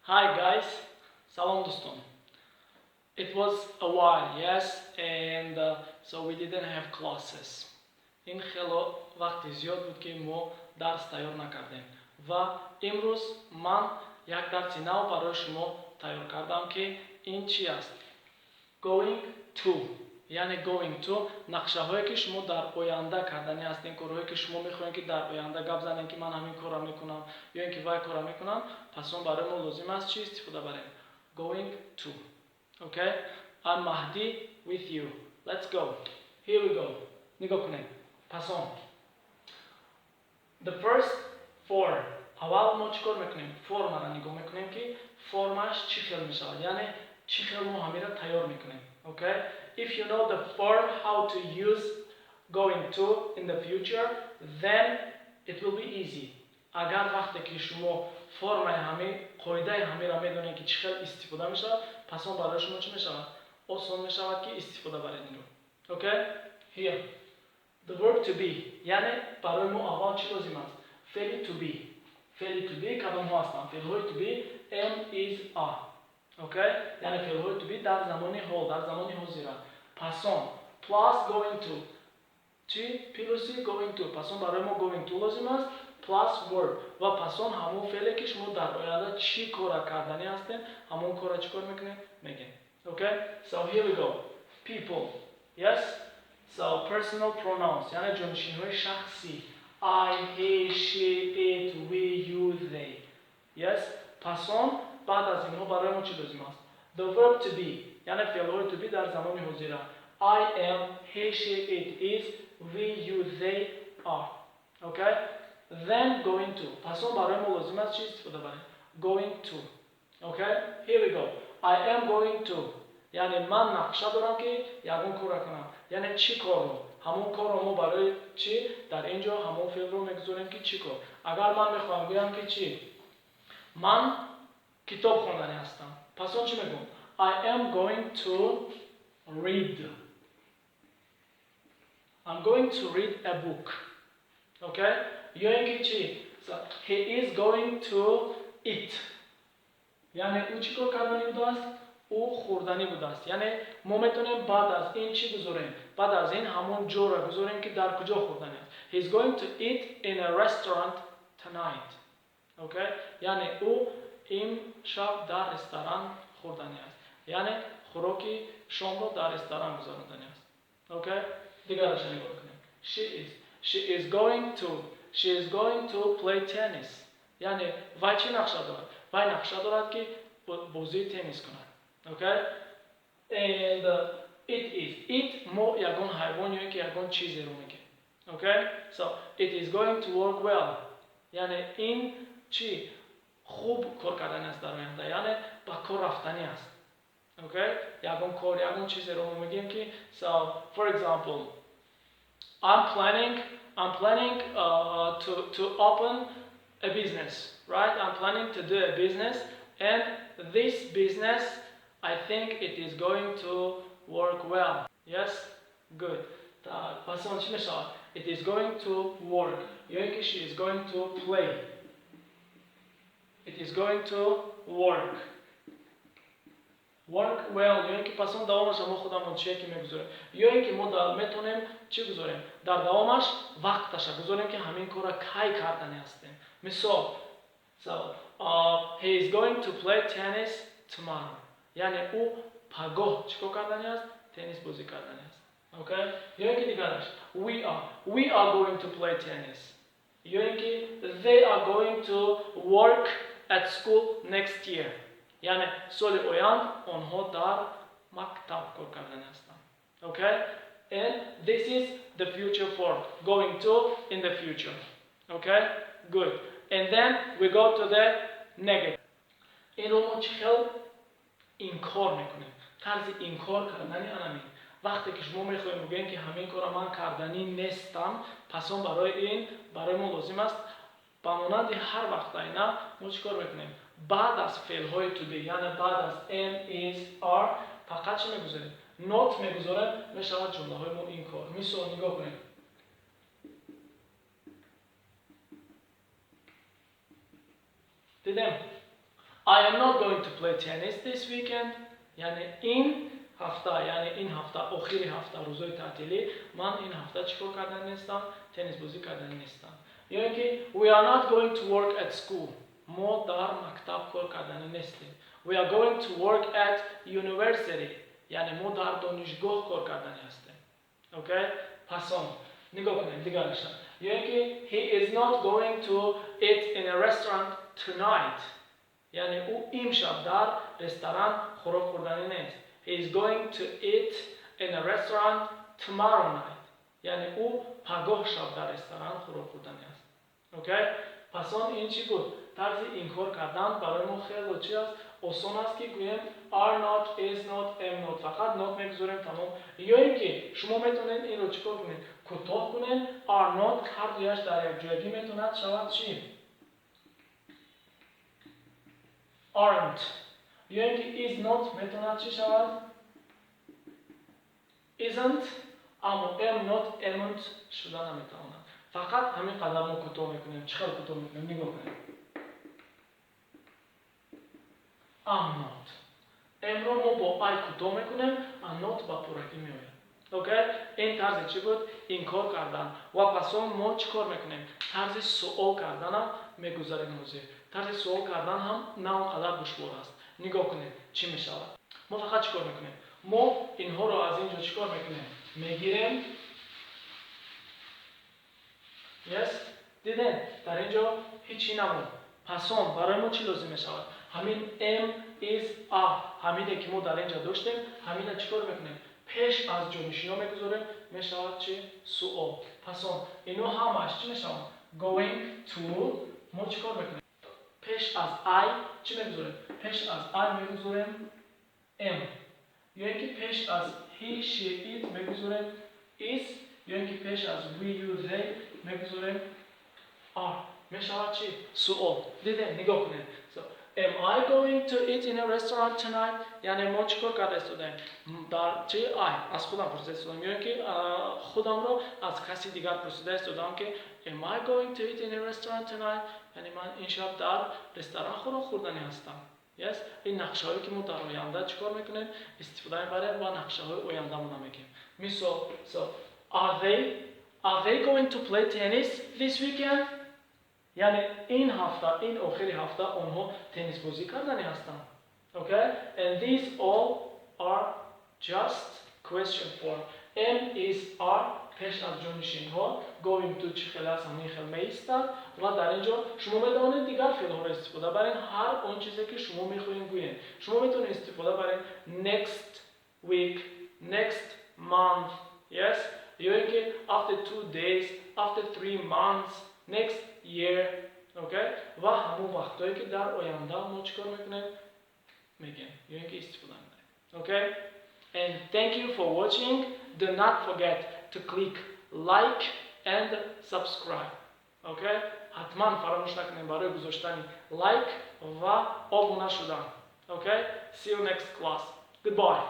Hi guys, салом дӯстон. It was a while, yes, and so we didn't have classes. Ин хело вақти зиёд буд, ки мо дарс тайёр накардем. Ва имрӯз ман як дарси нав барои шумо тайёр кардам, ки ин чӣ аст? Going to, яъне going to нақшаҳое, ки шумо дар оянда карданӣ ҳастед, корҳое, ки шумо мехоҳед, ки дар оянда гап занед, ки ман ҳамин корро мекунам ё ин ки вай корро мекунам. Пас он барои мо лозим аст чӣ истифода барем? Going to. Okay, I'm Mahdi with you. Let's go. Here we go. Нигоҳ кунед. Пас он the first form. Аввал мо чӣ кор мекунем? Формаро нигоҳ мекунем, ки формааш чӣ хел мешавад, яъне чӣ хел мо ҳамира тайёр мекунем. Okay, if you know the form, how to use going to in the future, then it will be easy. Агар вақте ки шумо формаи ҳамин, қоидаи ҳамиро медонед, ки чӣ хел истифода мешавад, пас он барои шумо чӣ мешавад? Осон мешавад, ки истифода баред инро. Okay, here the verb to be. Яъне барои мо аввал чӣ лозим аст? Феъли to be. Феъли to be кадомҳо ҳастанд? Феълҳои to be: am, is, are. Okay, яъне феълҳои to be дар замони ҳол, дар замони ҳозира. Пас он plus going to. Чӣ? Плюси going to. Пас он барои мо going to лозим аст plus verb ва пас он ҳамон феъле, ки шумо дар оянда чӣ кора карданӣ ҳастед, ҳамон кора чӣ кор мекунед? Мегем. Okay, so here we go. People, yes, so personal pronouns, яъне ҷонишинҳои шахсӣ: I, he, she, it, we, you, they. Yes, пас он баъд аз инҳо барои мо чӣ лозим аст? The verb to be, яъне феълҳои to be дар замони ҳозира: I am, he, she, it is, we, you, they are. Okay, then going to. Пас он барои мо лозим аст чӣ истифода барем? Going to. Okay, here we go. I am going to, яъне ман нақша дорам, ки ягон корро кунам. Яъне чӣ корро? Ҳамон корро мо барои чӣ дар ин ҷо ҳамон феълро мегузорем, ки чӣ кор. Агар ман мехоҳам гӯям, ки чӣ? Ман китоб хонданӣ ҳастам, пас он чӣ мегӯям? I am going to read. I'm going to read a book. Okay, ё ин ки чӣ? So, he is going to eat. Яъне ӯ чӣ кор карданӣ будааст? Ӯ хӯрданӣ будааст. Яъне мо метавонем баъд аз ин чӣ гузорем? Баъд аз ин ҳамон ҷоро гузорем, ки дар куҷо хӯрданӣ аст. He is going to eat in a restaurant tonight. Okay, яъне ӯ имшаб дар ресторан хӯрданӣ аст, яъне хӯроки шомро дар ресторан гузаронданӣ аст. Okay, дигараша нигоҳ кунем. She is going to, she is going to play tennis. Яъне вай чӣ нақша дорад? Вай нақша дорад, ки бозии теннис кунад. Okay, and it is, it мо ягон ҳайвон ё ки ягон чизеро мегӯем. Okay, so it is going to work well. Яъне ин чӣ хуб кор кардани аст дар оянда, яъне ба кор рафтанӣ аст. Okay, ягон кор, ягон чизеро мо мегӯем, ки so for example, I'm planning to open a business, right? I'm planning to do a business, and this business, I think it is going to work well. Yes, good. Так, пас он чӣ мешавад? It is going to work. Ё ин ки she is going to play. It is going to work well. Ё ин ки пас он давомаша мо худамон чие ки мегузорем, ё ин ки мо метавонем чӣ гузорем? Дар давомаш вақташа гузорем, ки ҳамин корра кай кардани ҳастем. Мисол, so he is going to play tennis tomorrow. Яъне ӯ пагоҳ чӣ кор кардани аст? Теннис бозӣ кардани аст. Okay, ё ин ки дигараш: we are going to play tennis. Ё ин ки they are going to work at school next year. Яъне соли оянд онҳо дар мактаб кор кардани ҳастанд. Okay, and this is the future form, going to in the future. Okay, good. And then we go to the negative. Инро мо чӣ хел инкор мекунем? Тарзи инкор кардани анамин. Вақте ки шумо мехоҳем бигӯем, ки ҳамин корро ман карданӣ нестам, пас он барои ин барои мо лозим аст, ба монанди ҳар вақт айна мо чӣ кор мекунем? Баъд аз феълҳои to be, яъне баъд аз am, is, are фақат чӣ мегузорем? Not мегузорем. Мешавад ҷумлаҳои мо инкор. Мисол, нигоҳ кунем. Дидем. I am not going to play tennis this weekend. Яъне ин ҳафта, яъне ин ҳафта, охири ҳафта, рӯзои таътилӣ ман ин ҳафта чӣ кор кардани нестам? Теннис бозӣ кардани нестам. Ё ин ки we are not going to work at school. Мо дар мактаб кор кардани нестем. We are going to work at university. Яъне мо дар донишгоҳ кор кардани ҳастем. Okay? Пас он нигоҳ кунед дигараша. Ё ин ки he is not going to eat in a restaurant tonight. Яъне ӯ имшаб дар ресторан хӯрок хӯрданӣ нест. He is going to eat in a restaurant tomorrow night. Яъне ӯ пагоҳ шаб дар ресторан хӯрок хӯрданӣ аст. Okay? Пас он ин чӣ буд? Тарзи инкор кардан барои мо хело чӣ аст? Осон аст, ки гӯем are not, is not, am not. Фақат not мегузорем, тамом. Ё ин ки шумо метавонед инро чӣ кор кунед? Кӯтоҳ кунед. Are not ҳар дуяш дар якҷоягӣ метавонад шавад чӣ? Aren't. Ё ин ки is not метавонад чӣ шавад? Isn't. Аммо am not, amn't шуда наметавонад. Фақат ҳамин қадар мо кӯтоҳ мекунем. Чӣ хел кӯтоҳ мекунем? Нигоҳ кунед. Am not. Am-ро мо бо I кӯтоҳ мекунем, а not ба пуррагӣ меояд. Okay? Ин тарзи чӣ буд? Инкор кардан. Ва пас он мо чӣ кор мекунем? Тарзи суол карданам мегузарем ҳозир. Тарзи суол кардан ҳам на он қадар душвор аст. Нигоҳ кунед, чӣ мешавад. Мо фақат чӣ кор мекунем? Мо инҳоро аз ин ҷо чӣ кор мекунем? Мегирем. Yes? Дидем? Дар ин ҷо ҳеҷ чӣ намонд. Пас он барои мо чӣ лозим мешавад? Ҳамин am, is, are, ҳамине ки мо дар ин ҷо доштем, ҳамина чӣ кор мекунем? Пеш аз ҷонишино мегузорем, мешавад чӣ? Суол. Пас он ино ҳамааш чӣ мешаванд? Going to. Мо чӣ кор мекунем? Пеш аз I чӣ мегузорем? Пеш аз I мегузорем am. Ё ин ки пеш аз he, she, it мегузорем is, ё ин ки пеш аз we, you, they мегузорем are. Мешавад чӣ? Суол. Дидем? Нигоҳ кунед. So, am I going to eat in a restaurant tonight? Яъне мо чӣ кор карда истодаем? Дар чи I аз худам пурсида истодам, ё ин ки худамро аз каси дигар пурсида истодам, ки am I going to eat in a restaurant tonight? Яъне ман ин шаб дар ресторан хӯрок хӯрданӣ ҳастам. Yes? Ин нақшаҳое ки мо дар оянда чӣ кор мекунем? Истифода мебарем ва нақшаҳои ояндамона мегӯем. Мисол, so are they going to play tennis this weekend? Яъне ин ҳафта, ин охири ҳафта онҳо теннисбозӣ карданӣ ҳастанд. Okay? And these all are just question form. Am, is, are пеш аз ҷонишинҳо, going to чӣ хел аст, ҳамин хел меистад ва дар ин ҷо шумо метавонед дигар феълҳоро истифода баред, ҳар он чизе ки шумо мехоҳед гӯед. Шумо метавонед истифода баред next week, next month, yes? Ё ин ки after 2 days, after 3 months, next year, okay? Ва ҳамон вақтҳое ки дар оянда мо чӣ кор мекунем, мегӯем ё ин ки истифода мебарем. Okay? And thank you for watching. Do not forget to click like and subscribe. Okay? Ҳатман фаромӯш накунем барои гузоштани лайк ва обуна шудан. Okay? See you next class. Goodbye.